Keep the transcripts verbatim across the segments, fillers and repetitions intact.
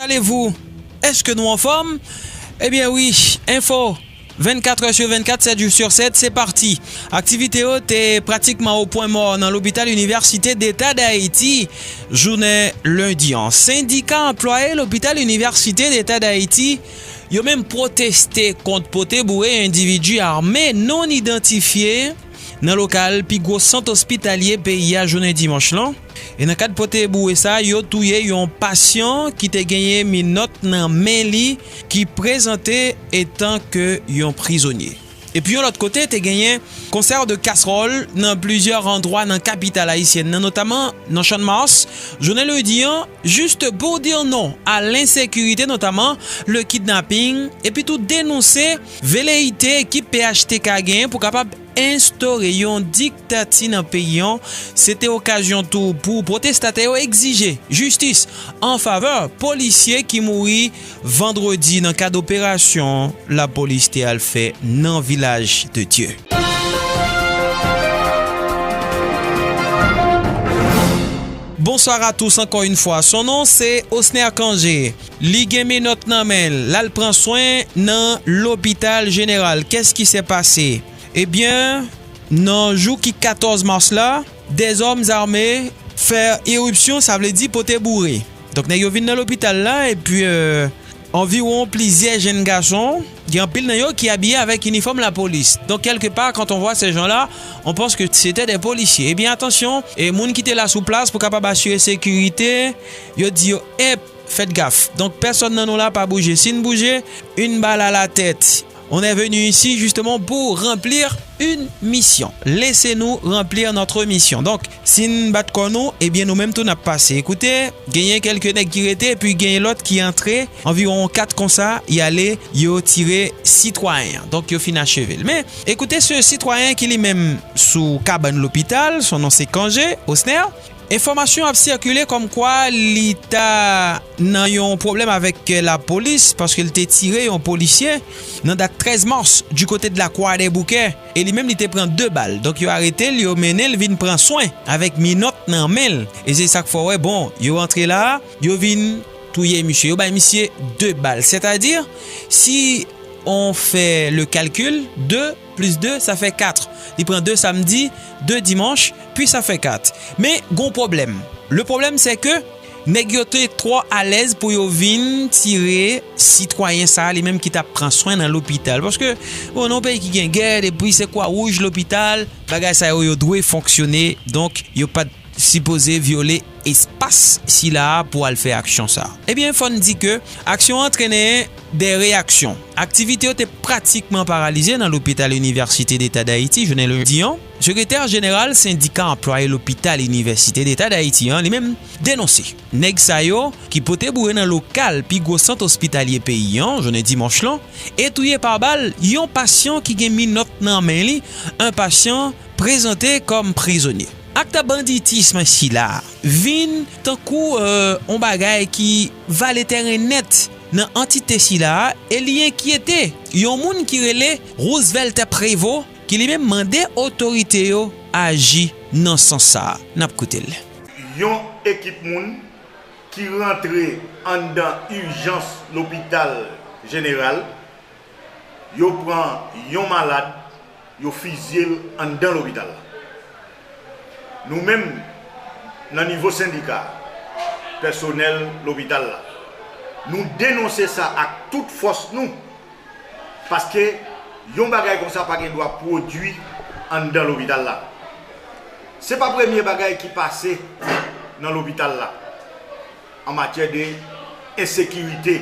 Allez-vous? Èske nou anfòm? Ebyen wi, enfo vennkat è sou vennkat, sèt jou sou sèt, se pati. Aktivite yo te pratikman o pwen mò nan lopital Inivèsite Deta Dayiti jounen lendi an. Sendika anplwaye lopital Inivèsite Deta Dayiti yo menm pwoteste kont pote boure endividi ame non idantifye nan lokal pi gwo sant ospitalye peyi a jounen dimanch lan. E nan kad pote boure sa, yo touye yon pasyan ki te genyen minòt nan men li, ki prezante etan ke yon prizonye. Epi yon lòt kote, te genyen konsè de kaswòl nan plizyè andwa nan kapital ayisyèn nan, notaman nan Channmas, jounen lendi an, juste pour dire non à l'insécurité, notaman le kidnapping, epi tou denonse veleyite ekip P H T K genyen pou kapab enstore yon diktati nan peyi an. Se te okazyon tou pou pwotestatè yo egzije jistis an favè polisye ki mouri vandredi nan kad operasyon lapolis te al fè nan Vilaj de Dye. Bonsoir à tous encore une fois. Son nom c'est Osner Cangé. Li gen menòt nan men l, l al pran swen nan lopital jeneral. Qu'est-ce qui s'est passé? Ebyen, nan jou ki katòz mas la, des hommes armés fè iripsyon, sa vle di pote boure. Donk, nèg yo vin nan lopital la, epi, euh, anviwon plizyè jenn gason, gen anpil nan yo ki abiye avèk inifòm lapolis. Donc, quelque part, quand on voit ces gens-là, on pense que c'était des policiers. Ebyen, atansyon, e moun ki te la sou plas pou kapab asire sekirite, yo di yo, ep, faites gaffe. Donc, pèsonn nan nou la pa bouje. Si n bouje, une balle à la tête. On est venu ici justement pour remplir une mission. Laissez-nous remplir notre mission. Donk, si n bat kò nou, ebyen, nou menm tou n ap pase. Ekoute, genyen kèlke nèg ki rete, epi genyen lòt ki antre, anviwon kat konsa, y ale, yo tire sitwayen an. Donk, yo fin acheve l. Men, écoutez ce citoyen ki li menm sou kabann lopital, son non se Cangé Osner. Enfòmasyon ap sikile kòmkwa li ta nan yon pwoblèm avèk lapolis, paske l te tire yon polisye nan dat trèz mas du côté de la Croix des Bouquets, e li menm li te pran de bal. Donk, yo arete l, yo mennen l vin pran swen avèk minòt nan men l. E se sa k fè w wè, bon, yo antre la, yo vin touye misye, yo bay misye de bal. Sètadi, si on fè le kalkil, de plis de, sa fè kat. Li pran de samdi, de dimanch, pi sa fè kat. Men, gon pwoblèm. Le problème, c'est que nèg yo te twò alèz pou yo vin tire sitwayen sa a, li menm ki t ap pran swen nan lopital. Paske, bon, nan yon peyi ki gen gè, depi se Kwa Wouj, lopital, bagay sa yo, yo dwe fonksyone. Donk, yo pa t sipoze vyole espas sila a pou al fè aksyon sa a. Ebyen, fò n di ke aksyon an trennen de reyaksyon. Aktivite yo te pratikman paralize nan lopital Inivèsite Deta Dayiti jounen lendi an. Sekretè jeneral sendika anplwaye lopital Inivèsite Deta Dayiti an, li menm, denonse nèg sa yo ki pote boure nan lokal pi gwo sant ospitalye peyi an, jounen dimanch lan, e touye pa bal yon pasyan ki gen minòt nan men li, yon pasyan prezante kòm prizonye. Ak banditism sila vin tankou, euh, yon bagay ki vale tèren nèt nan antite sila a, e li enkyete yon moun ki rele Roosevelt Prévost, ki li menm mande otorite yo aji nan sans sa a. N ap koute l. Yon ekip moun ki rantre anndan ijans lopital jeneral, yo pran yon malad, yo fizye l anndan lopital la. Nou menm, nan nivo sendika, pèsonèl lopital la, nou denonse sa ak tout fòs nou, paske yon bagay konsa pa gen dwa pwodui anndan lopital la. Se pa premye bagay ki pase nan lopital la an matyè de ensekirite.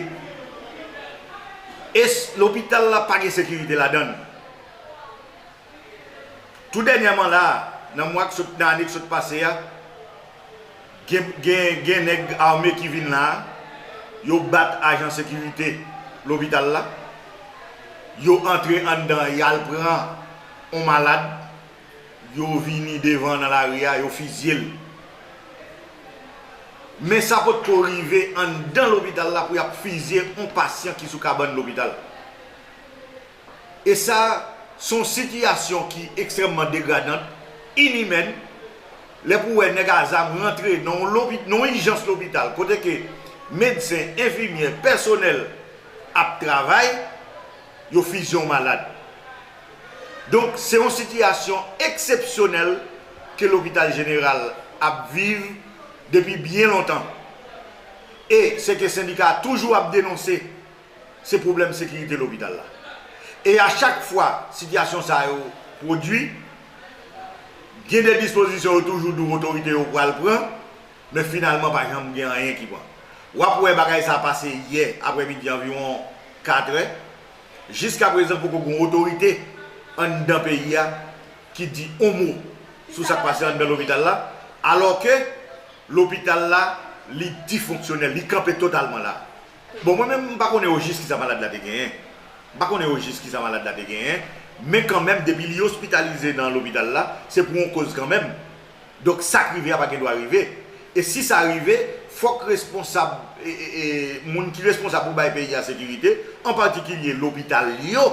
E s-, lopital la pa gen sekirite ladan l. Tou dènyèman la a, nan mwa k sot, nan ane k sot pase a, gen, gen, gen nèg ame ki vin la a, yo bat ajan sekirite lopital la, yo antre anndan, y al pran on malad, yo vini devan nan lari a, yo fizye l. Men sa potko rive anndan lopital la pou y ap fizye on pasyan ki sou kabann lopital. E sa, se yon sitiyasyon ki ekstrèmman degradant, inimèn, lè pou wè nèg a zam rantre nan yon lopi-, nan yon ijans lopital, kote ke Medsen, enfimyè, pèsonèl ap travay, yo fizye yon malad. Donk, se yon sitiyasyon eksepsyonèl ke lopital jeneral ap viv depi byen lontan. E se ke sendika a toujou ap denonse, se pwoblèm sekirite lopital la. E a chak fwa sitiyasyon sa yo pwodui, gen de dispozisyon yo toujou di w otorite yo pral pran, men finalman pa janm gen anyen ki pran. W ap wè bagay sa pase yè aprèmidi anviwon katrè. Jiska prezan poko gen otorite anndan peyi a ki di yon mo sou sa k pase anndan lopital la, alò ke lopital la, li disfonksyonèl, li kanpe totalman la. Bon, mwen menm, m pa konnen ojis kisa malad la te genyen. M pa konnen ojis kisa malad la te genyen, men kanmenm, depi li ospitalize nan lopital la, se pou yon koz kanmenm. Donk, sa k rive a pa gen dwa rive. E si sa rive, fòk responsab, e, e, e, moun ki responsab pou bay peyi a sekirite, an patikilye lopital yo,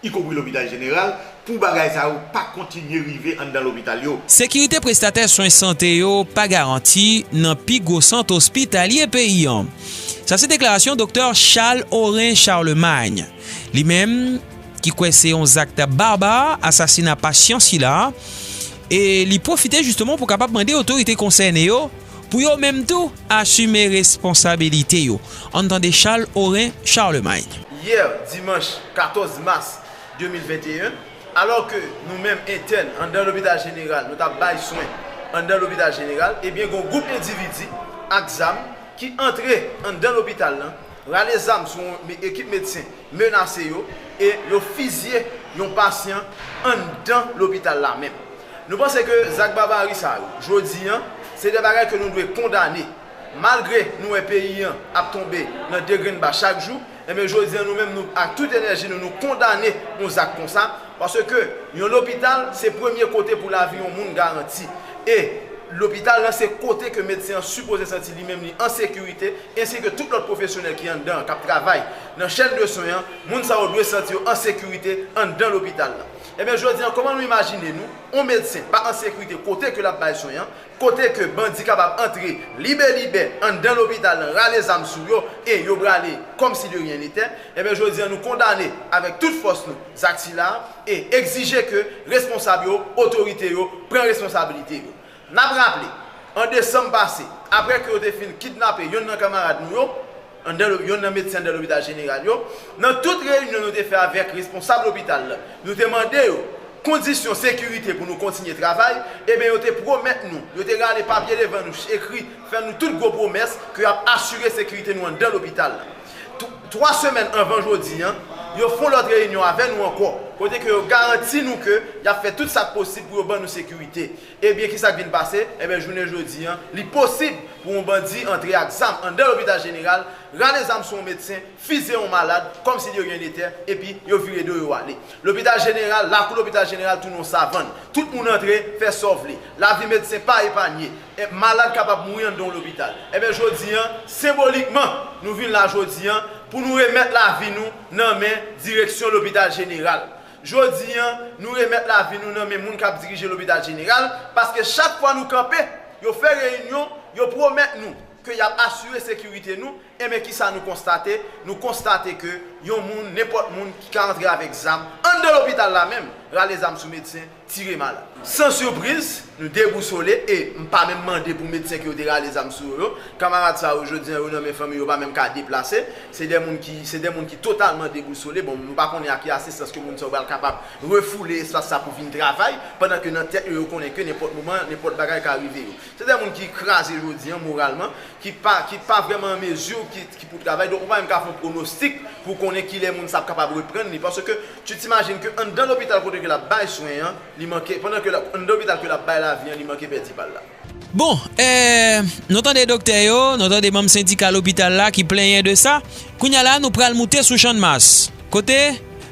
ikonpri lopital jeneral, pou bagay sa yo pa kontinye rive anndan lopital yo. Sekirite prestatè swen sante yo pa garanti nan pi gwo sant ospitalye peyi an. Sa se deklarasyon Doktè Charles Orin Charlemagne. Li menm, ki kwè se yon zak baba, asasina pasyan sila, e li pwofite jisteman pou kapab mande otorite konsène yo pou yo menm tou asime responsabilite yo. Ann tande Charles Orin Charlemagne. Yè, dimanch katòz mas de mil venteyen, alò ke nou menm entèn anndan lopital jeneral, nou t ap bay swen anndan lopital jeneral, ebyen, gen yon gwoup endividi ak zam ki antre anndan lopital lan, rale zam sou yon me-, ekip medsen, menase yo, e yo fizye yon pasyan anndan lopital la menm. Nou panse ke zak babari sa yo, jodi an, se de bagay ke nou dwe kondane. Malgre nou wè peyi an ap tonbe nan degrenn ba chak jou, enben, jodi an, nou menm, nou, ak tout enèji nou, nou kondane yon zak konsa, paske yon lopital, se premye kote pou lavi yon moun garanti. E lopital lan, se kote ke medsen an sipoze santi li menm li an sekirite, ensi ke tout lòt pwofesyonèl ki anndan an, k ap travay nan chèn de swen an, moun sa yo dwe santi yo an sekirite anndan lopital lan. Ebyen, jodi an, kòman nou imajine nou, yon medsen pa an sekirite kote ke l ap bay swen an, kote ke bandi kapab antre libelibè anndan lopital lan, rale zam sou yo, e yo prale kòmsi de ryen nete, ebyen, jodi an, nou kondane avèk tout fòs nou zak sila, e egzije ke responsab yo, otorite yo, pran responsabilite yo. N ap raple, an desanm pase, apre ke yo te fin kidnape yonn nan kanmarad nou yo, anndan lo-, yonn nan medsen anndan lopital jeneral yo, nan tout reyinyon nou te fè avèk responsab lopital la, nou te mande yo kondisyon sekirite pou nou kontinye travay, ebyen, yo te pwomèt nou, yo te rale papye devan nou, ekri, fè nou tout gwo pwomès ke y ap asire sekirite nou anndan lopital la. Tw-, twa semèn anvan jodi an, yo fè yon lòt reyinyon avè nou ankò, kote ke yo garanti nou ke y ap fè tout sa k posib pou yo ban nou sekirite. Ebyen, kisa k vin pase? Ebyen, jounen jodi an, li posib pou yon bandi antre ak zam anndan lopital jeneral, rale zam sou yon medsen, fizye yon malad, kòmsi de ryen nete, epi yo vire do yo ale. Lopital jeneral, lakou lopital jeneral tounen yon savann. Tout moun antre, fè sa w vle. Lavi medsen pa epanye. E malad kapab mouri anndan yon lopital. Ebyen, jodi an, senbolikman, nou vin la jodi an pou nou remèt lavi nou nan men direksyon lopital jeneral. Jodi an, nou remèt lavi nou nan men moun k ap dirije lopital jeneral, paske chak fwa nou kanpe, yo fè reyinyon, yo pwomèt nou ke y ap asire sekirite nou, enben, kisa nou konstate? Nou konstate ke yon moun, nenpòt moun ki ka antre avèk zam, anndan lopital la menm, rale zam sou medsen, tire malad. San sipriz, nou debousole, e m pa menm mande pou medsen ke yo te rale zam sou yo yo. Kanmarad sa yo, jodi an, yo nan men fanmi yo, pa menm ka deplase. Se de moun ki, se de moun ki totalman debousole. Bon, nou pa konnen a ki asistans ke moun sa yo pral kapab refoule espas sa pou vin travay, pandan ke nan tèt yo, yo konnen ke nenpòt moman, nenpòt bagay ka rive yo. Se de moun ki kraze jodi an moralman, ki pa, ki pa vrèman an mezi, ki, ki pou travay. Donk, ou pa menm ka fè yon pwonostik pou konnen kilè moun sa ap kapab reprann li. Paske, tu t'imagines ke anndan lopital kote ke l ap bay swen an, li manke, pandan ke l ap, anndan lopital ke l ap bay lavi an, li manke pèdi pa l la. Bon, eh, nou tande doktè yo, nou tande manm sendika lopital la ki plenyen de sa. Kounye a la, nou pral moute sou Channmas. Kote,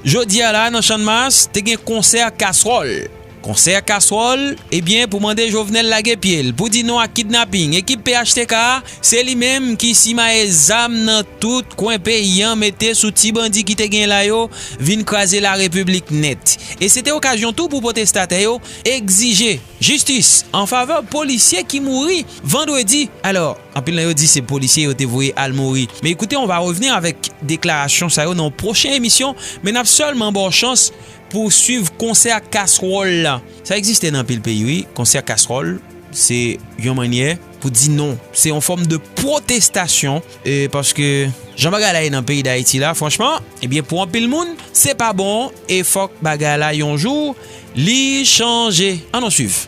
jodi a la, nan Channmas, te gen konsè kaswòl. Konsè ak kaswòl, ebyen, pou mande Jovenel lage pye l, pou di non ak kidnaping. Ekip P H T K a, se li menm ki simaye zam nan tout kwen peyi an, mete sou ti bandi ki te gen la yo, vin kraze larepiblik nèt. E se te okazyon tou pou pwotestatè yo egzije jistis an favè polisye ki mouri vandredi. Alò, anpil nan yo di se polisye yo te voye al mouri. Men ekoute, on va revenir avèk deklarasyon sa yo nan yon pwochen emisyon, men n ap sèlman ba w chans pou w swiv konsè ak kaswòl la. Sa egziste nan anpil peyi, wi, konsè ak kaswòl, se yon mannyè pou di non. Se yon fòm de pwotestasyon, e paske jan bagay la ye nan peyi Dayiti la, franchman, ebyen, pou anpil moun, se pa bon, e fòk bagay la, yon jou, li chanje. Ann nou swiv.